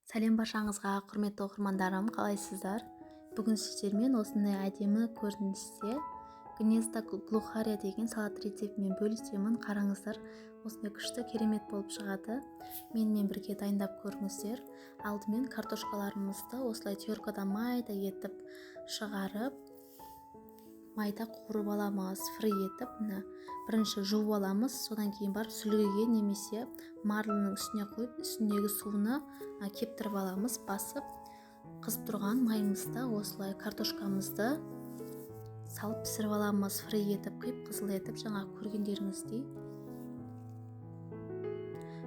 Сәлем баршаңызға, құрметті оқырмандарым, қалайсыздар? Бүгін сіздермен осындай әдемі көріністе гнезда глухаря деген салат рецептімен бөлісемін. Қараңыздар, осындай күшті керемет болып шығады. Менімен бірге дайындап көріңіздер. Алдымен картошкаларымызды осылай теркадан майда етіп шығарып, майда қуырып аламыз, фри етіп, мына бірінші жуып аламыз, содан кейін барып сүлгіге немесе марлының үстіне қойып, үстіндегі суына кептіріп аламыз. Басып қызып тұрған майымызда осылай картошкамызды салып пісіріп аламыз, фри етіп, қып-қызыл етіп, жаңа көргендеріңіздей.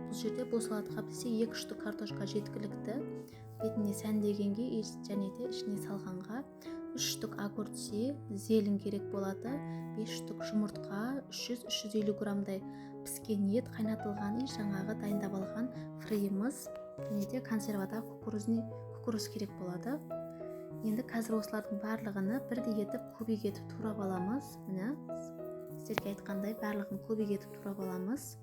Бұл жерде бұл салатқа бізде 2 штук картошка жеткілікті. Бетіне сәндегенге және де ішіне салғанға 3 штук огурцы, зелень керек болады, 5 штук жұмыртқа, 300-350 граммдай піскен ет қайнатылған, жаңағы дайындап алған фриіміз, және де консервада кукуруз керек болады. Енді қазір осылардың барлығыны бірдей етіп кубик етіп турап аламыз. Міне, сіздерге айтқандай, барлығын кубик етіп турап аламыз.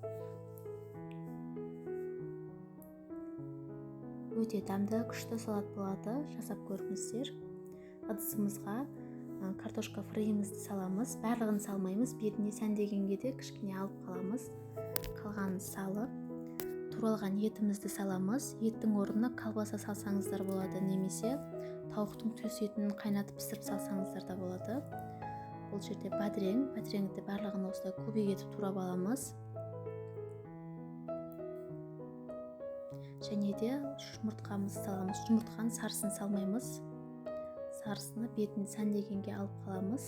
Өте дәмді, күшті салат болады, жасап көріңіздер. Ыдысымызға картошка фриімізді саламыз. Барлығын салмаймыз, бетіне сәндегенге де кішкене алып қаламыз. Қалғанын салып, туралған етімізді саламыз. Еттің орнына колбаса салсаңыздар болады, немесе тауықтың төс етін қайнатып пісіріп салсаңыздар да болады. Бұл жерде бадыреңді барлығын осылай кубик етіп турап аламыз. Және де жұмыртқамызды саламыз. Жұмыртқаның сарысын салмаймыз. Сарысыны бетін сәндегенге алып қаламыз.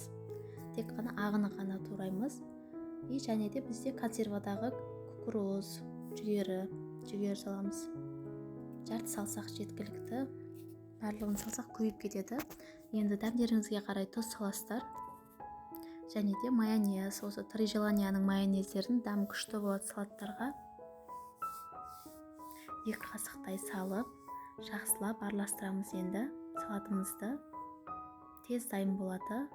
Тек қана ағыны ғана тураймыз. И және де бізде консервадағы кукуруз, жүгері саламыз. Жарты салсақ жеткілікті. Барлығын салсақ көбейіп кетеді. Енді дәмдеріңізге қарай тұз саласыздар. Және де майонез, осы Три желанияның майонездерінің дәмі күшті болады салаттарға. 2 қасықтай салып, жақсылап араластырамыз енді салатымызды. Тез дайын болады.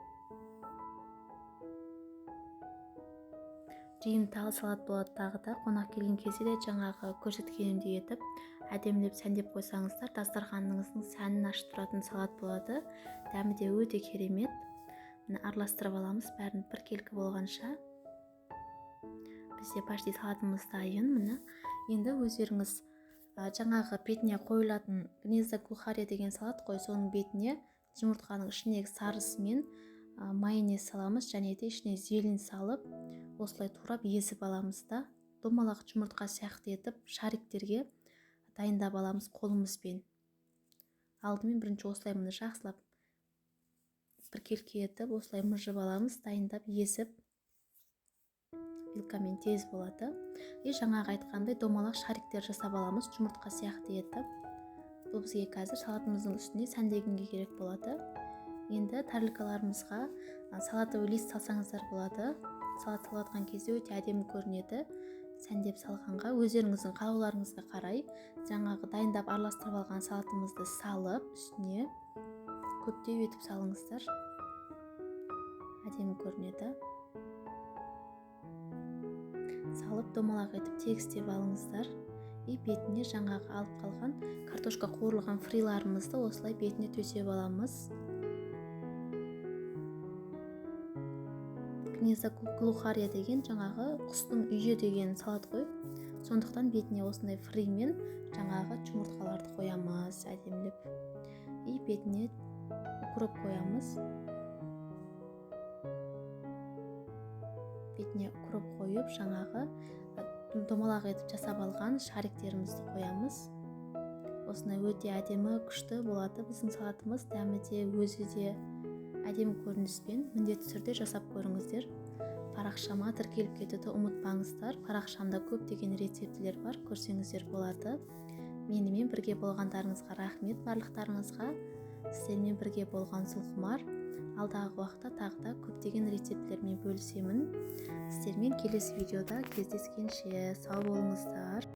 Жиынталы салат болады тағы да. Қонақ келген кезде де жаңағы көрсеткенімдей етіп, әдемілеп сәндеп қойсаңыздар, дастарханыңыздың сәнін ашып тұратын салат болады. Дәмі де өте керемет. Міне, араластырып аламыз бәрін біркелкі болғанша. Бізде почти салатымыз дайын. Міне, енді өздеріңіз жаңағы бетіне қойылатын гнезда глухаря деген салат қой, соның бетіне жұмыртқаның ішіндегі сарысымен майонез саламыз және де ішіне зелень салып, осылай турап езіп аламыз да, домалақ жұмыртқа сияқты етіп шариктерге дайындап аламыз қолымызбен. Алдымен бірінші осылай міне жақсылап біркелкі етіп осылай мыжып аламыз, дайындап езіп вилкамен тез болады. И жаңағы айтқандай домалақ шариктер жасап аламыз жұмыртқа сияқты етіп. Бұл бізге қазір салатымыздың үстіне сәндегенге керек болады. Енді тарелкаларымызға салатовый лист салсаңыздар болады. Салат салатқан кезде өте әдемі көрінеді. Сәндеп салғанға өздеріңіздің қалауларыңызға қарай жаңағы дайындап араластырып алған салатымызды салып, үстіне көптеп етіп салыңыздар. Әдемі көрінеді. Салып домалақ етіп тегістеп алыңыздар. И бетіне жаңағы алып қалған картошка қуырылған фриларымызды осылай бетіне төсеп аламыз. Гнезда глухаря деген жаңағы құстың үйі деген салат қой. Сондықтан бетіне осындай фримен жаңағы жұмыртқаларды қоямыз әдемілеп. И бетіне укроп қоямыз. Бетіне укроп қойып, жаңағы домалақ етіп жасап алған шариктерімізді қоямыз. Осындай өте әдемі, күшті болады біздің салатымыз. Дәмі де, өзі де әдемі көрініспен міндетті түрде жасап көріңіздер. Парақшама тіркеліп кетуді ұмытпаңыздар. Парақшамда көптеген рецептілер бар, көрсеңіздер болады. Менімен бірге болғандарыңызға рахмет барлықтарыңызға. Сіздермен бірге болған Сұлқұмар. Алдағы уақытта тағы да көптеген рецептілермен бөлісемін. Сіздермен келесі видеода кездескенше сау болыңыздар.